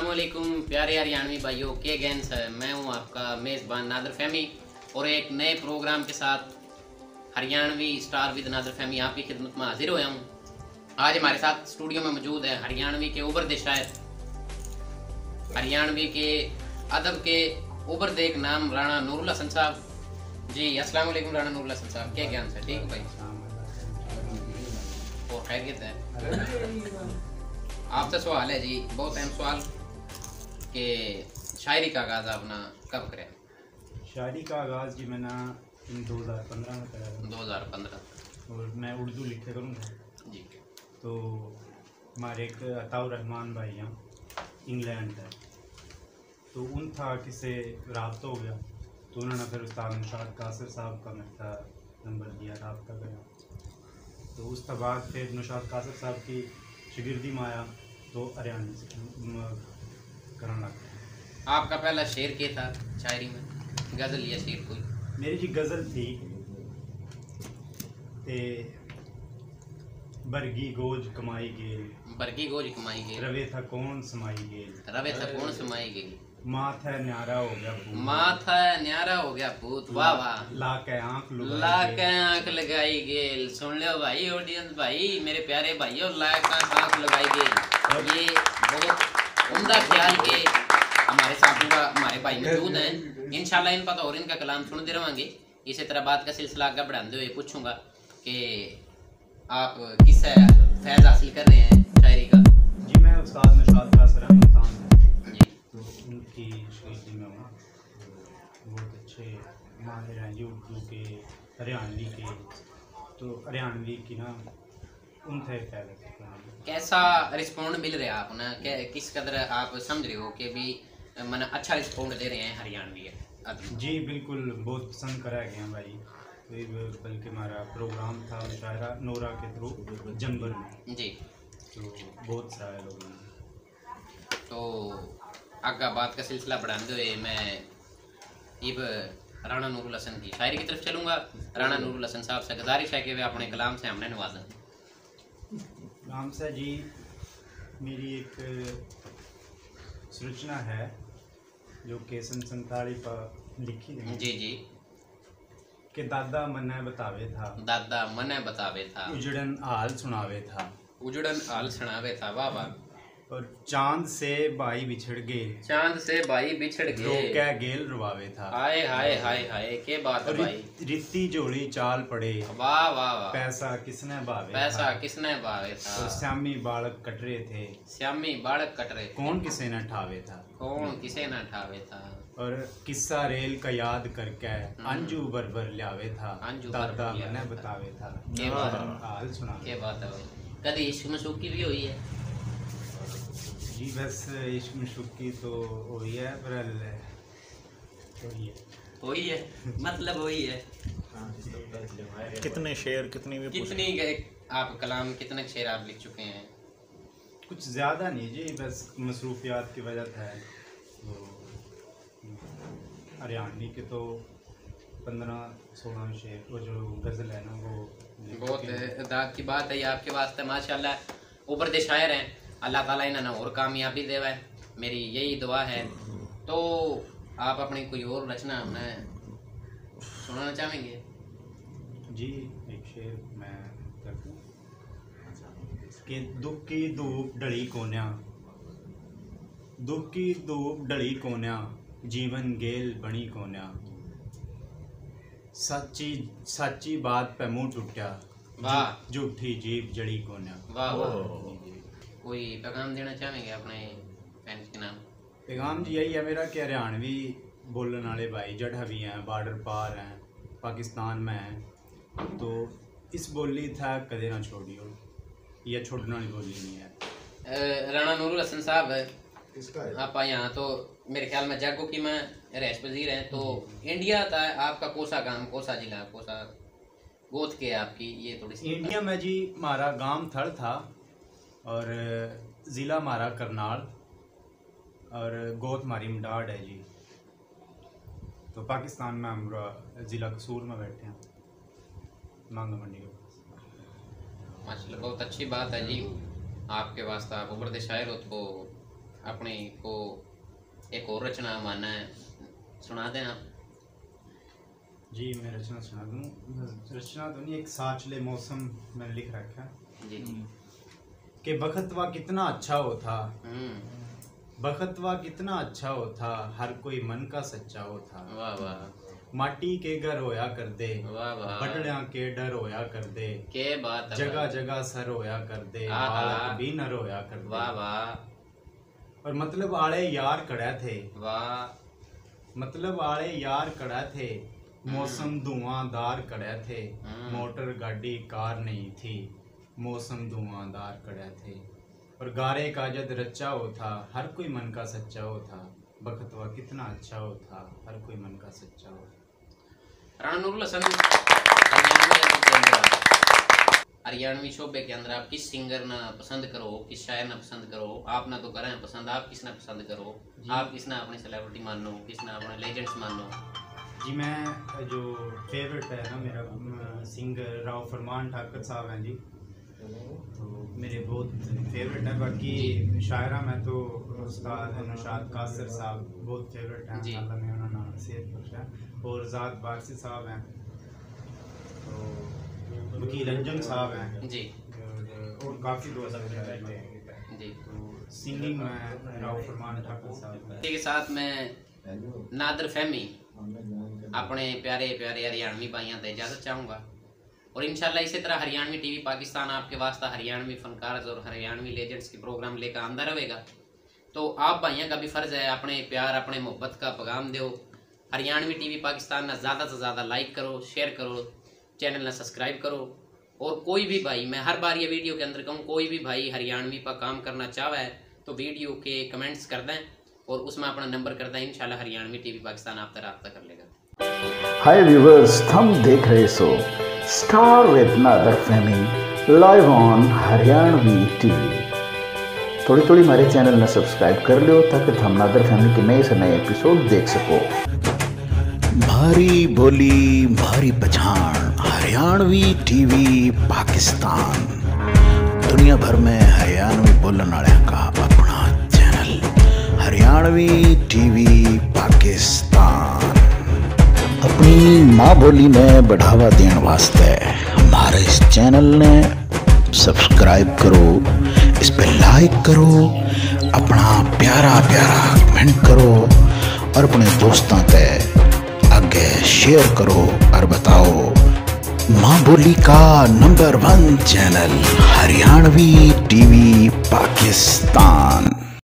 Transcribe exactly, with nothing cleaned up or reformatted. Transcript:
वालेकुम प्यारे हरियाणवी भाइयों, के गैन सै? मैं हूं आपका मेज़बान नादर फहमी और एक नए प्रोग्राम के साथ हरियाणवी स्टार विद नादर फहमी आपकी खिदमत में हाजिर होया हूं। आज हमारे साथ स्टूडियो में मौजूद है हरियाणवी के उभरते शायर, हरियाणवी के अदब के उभरते एक नाम राणा नूरुल हसन साहब। जी, अस्सलाम वालेकुम राणा नूरुल हसन साहब, क्या गैन सै? ठीक हो भाई? और खैरियत है? आपसे सवाल है जी, बहुत अहम सवाल, कि शायरी का आगाज़ आपने कब करया? शायरी का आगाज़ जी मैंने दो हज़ार पन्द्रह में करा था। दो हज़ार पन्द्रह। और मैं उर्दू लिखे करूँगा। जी। तो हमारे एक अताउर रहमान भाई हैं, इंग्लैंड है, तो उन था किसे राब्ता हो गया, तो उन्होंने फिर उस्ताद नौशाद कासिर साहब का मेरे का नंबर दिया, राब्ता करा। तो उसके बाद फिर नौशाद कासिर साहब की शागिर्दी में आया, तो हरियाणवी से, म, करन लग गया। आपका पहला शेर के था शायरी में, गज़ल या शेर कोई? मेरी जी गज़ल थी, ते बरगी गोज कमाई गेल। बरगी गोज कमाई गेल। रवे था कौन समाई गेल। रवे था कौन समाई गेल। माथा न्यारा हो गया भूत। माथा न्यारा हो गया भूत। वाह, वाह। ला के आंख लुगाई ला गेल। के आंख लगाई गेल। सुन लो भाई, ऑडियंस भाई, मेरे प्यारे भाइयों, ला के आंख लगाई गेल। और ये बहुत उम्दा ख्याल के हमारे साथियों का, हमारे भाई मौजूद हैं। इंशाल्लाह इन पर तो और इनका कलाम सुनते रहेंगे। इसी तरह बात का सिलसिला आगे बढ़ाते हुए पूछूंगा कि आप किससे फैज़ हासिल कर रहे हैं शायरी का? जी, मैं उस्ताद नौशाद कासिर है, मुल्तान से। जी। तो उनकी शागिर्दी में हूँ। बहुत अच्छे माहिर हैं जी उर्दू के, हरियाणवी के। तो हरियाणवी की ना उनसे फैज़ हासिल करना। कैसा रिस्पॉन्ड मिल रहा आपने? कै-, किस कदर आप समझ रहे हो कि भी, अ, मने अच्छा रिस्पॉन्ड दे रहे हैं हरियाणवी आदमी? जी, बिल्कुल, बहुत पसंद करा गया भाई। तो ये ब-, बल्कि हमारा प्रोग्राम था मुशायरा नोरा के थ्रू जंबर में। जी। तो बहुत सराहया लोगों ने। तो आगा बात का सिलसिला बढ़ाते हुए मैं इब राणा नूरुल हसन की शायरी की तरफ चलूंगा। राणा नूरुल हसन साहब से गुजारिश है कि वे अपने कलाम से हमने नवाजें। राम सा जी, मेरी एक संरचना है जो कि सन संताली पर लिखी गई। जी, जी। कि दादा मन्ने बतावे था। दादा मन्ने बतावे था। उजड़न हाल सुनावे था। उजड़न हाल सुनावे था, वाह, वाह। और चांद से भाई बिछड़ गए। चांद से भाई बिछड़ गए। रोके गेल रुआवे था। हाय, हाय, हाय, हाय, के बात है और भाई। रित-, रित्ती झोली चाल पड़े। वाह, वाह, वाह। पैसा किसने भावे पैसा था। किसने भावे था। और स्यामी बालक कट रहे थे। स्यामी बालक कट रहे थे। कौन किसे न ठावे था। कौन किसे न ठावे था। और किस्सा रेल का याद करके हम्म। आंजू भर भर ल्यावे था। आंजू भर भर दादा ल्यावे मन्ने था। बतावे था। के बात है। हाल सुनावे के था। बात है भाई। कभी इश्क मशूकी भी हुई है? जी बस इश्क मशूकी तो हुई है, पर हुई है। हुई है, मतलब हुई है। कितने शेर, कितनी भी कितनी पुस्तक? एक आप कलाम, कितने शेर आप लिख चुके हैं? कुछ ज़्यादा नहीं जी, बस मसरूफियात की वजह से। वो हरियाणवी के तो पन्द्रह सोलह शेर, वो जो गज़ल है ना, वो लिख बहुत चुके हैं। दाग की बात है ये आपके वास्ते, माशाल्लाह। उभरते शायर हैं, अल्लाह ताला इन्होंने और कामयाबी देवे, मेरी यही दुआ है। तो आप अपनी कोई और रचना हमें सुनाना चाहेंगे? जी, एक शेर मैं कर दूं कि दुख की धूप ढली कोन्या, दुख की धूप ढली कोन्या, जीवन गेल बनी कोन्या। सच्ची, सच्ची बात पे मुंह टूटा, वाह। झू-, झूठी जीभ जली कोन्या। वाह, वाह। ओह। कोई पैगाम देना चाहेंगे अपने फैंस के नाम? पैगाम जी यही है मेरा कि हरियाणवी बोलने वाले भाई जड़ा भी हैं, बॉर्डर पार हैं, पाकिस्तान में हैं, तो इस बोली था कदे ना छोड़ियो, या छोड़ने वाली बोली नहीं है। अ, राणा नूरुल हसन साहब, किसका है? आप यहाँ तो मेरे ख्याल में जागो की में रहायश पजीर हैं, तो जी। इंडिया था आपका कौन सा गांव, कौन सा जिला, कौन सा गोत के आपकी, ये थोड़ी सी इंडिया में जी हमारा गांव थड़ था और ज़िला हमारा करनाल और गोत हमारी मडाड है जी। तो पाकिस्तान में हम ज़िला कसूर में बैठे हैं, मांगा मंडी के पास। माशाल्लाह, बहुत अच्छी बात है जी। आपके वास्ते आप उभरते शायर हो, तो अपनी को एक और रचना माना है, सुना दें आप। जी, मैं रचना सुना दूँ। रचना तो नहीं, एक साचले मौसम मैंने लिख रखा है। जी, जी। हम्म। कि बखतवा कितना अच्छा हो था। हम्म। बखतवा कितना अच्छा हो था, हर कोई मन का सच्चा हो था। वाह, वाह। माटी के घर होया कर दे, वाह, वाह। बटलियां के डर होया कर दे, क्या बात है जगह भाई। जगह सर होया कर दे, आहा। बालक भी नर होया कर दे। वाह, वाह। और मतलब आले यार कड़े थे। वाह। मतलब आले यार कड़े थे, हम्म। मौसम धुआंधार कड़े थे, हम्म। मोटर गाड़ी कार नहीं थी, मौसम धुआंधार कड़े थे। और गारे का जद रच्चा हो था, हर कोई मन का सच्चा हो था। बखतवा कितना अच्छा हो था, हर कोई मन का सच्चा हो था। राणा नूरुल हसन, हरियाणवी album के अंदर, हरियाणवी शोबे के अंदर आप किस सिंगर ना पसंद करो, किस शायर ना पसंद करो? आप ना तो करें पसंद, आप किस ना पसंद करो? जी। आप किस ना अपने सेलिब्रिटी मानो, किस ना अपने लेजेंड्स मानो? जी, मैं जो फेवरेट है ना मेरा, अम, सिंगर राव फरमान ठाकर साहब हैं जी। तो मेरे बहुत फेवरेट है। बाकी जी। शायरा में तो उस्ताद नौशाद कासर साहब बहुत फेवरेट हैं, जी। अल्लाह ने उन्होंने सेहत बख्शा। और जाद बारसी साहब हैं, तो वकील अंजम साहब हैं। जी। और, और काफ़ी दोस्त हैं। जी। तो सिंगिंग में राव फरमान ठाकुर साहब हैं। इसी के साथ मैं नादर फहमी अपने प्यारे प्यारे हरियाणवी भाइयों से इजाज़त चाहूँगा। और इंशाल्लाह इसी तरह हरियाणवी टीवी पाकिस्तान आपके वास्ते हरियाणवी फनकार और हरियाणवी लेजेंड्स के प्रोग्राम लेकर आंदा रहेगा। तो आप भाइयों का भी फ़र्ज़ है अपने प्यार, अपने मोहब्बत का पैगाम दो। हरियाणवी टीवी पाकिस्तान ना ज़्यादा से ज़्यादा लाइक करो, शेयर करो, चैनल ना सब्सक्राइब करो। और कोई भी भाई, मैं हर बार ये वीडियो के अंदर कहूँ, कोई भी भाई हरियाणवी पर काम करना चाहे तो वीडियो के कमेंट्स कर दें और उसमें अपना नंबर कर दें। इंशाल्लाह हरियाणवी टीवी पाकिस्तान आप तक रब्ता कर लेगा। हाय व्यूअर्स, थम देख रहे सो स्टार विद नादर फहमी live on हरियाणवी टीवी। थोड़ी थोड़ी हमारे चैनल ने सब्सक्राइब कर लो ताकि थम नादर फहमी के नए से नए एपिसोड देख सको। म्हारी बोली, म्हारी पछाण, हरियाणवी टीवी पाकिस्तान। दुनिया भर में हरियाणवी बोलण आळ्यां का अपना चैनल, हरियाणवी टीवी पाकिस्तान। अपनी माँ बोली ने बढ़ावा देण वास्ते हमारे इस चैनल ने सब्सक्राइब करो, इस पे लाइक करो, अपना प्यारा प्यारा कमेंट करो और अपने दोस्तों ते आगे शेयर करो और बताओ। माँ बोली का नंबर वन चैनल हरियाणवी टीवी पाकिस्तान।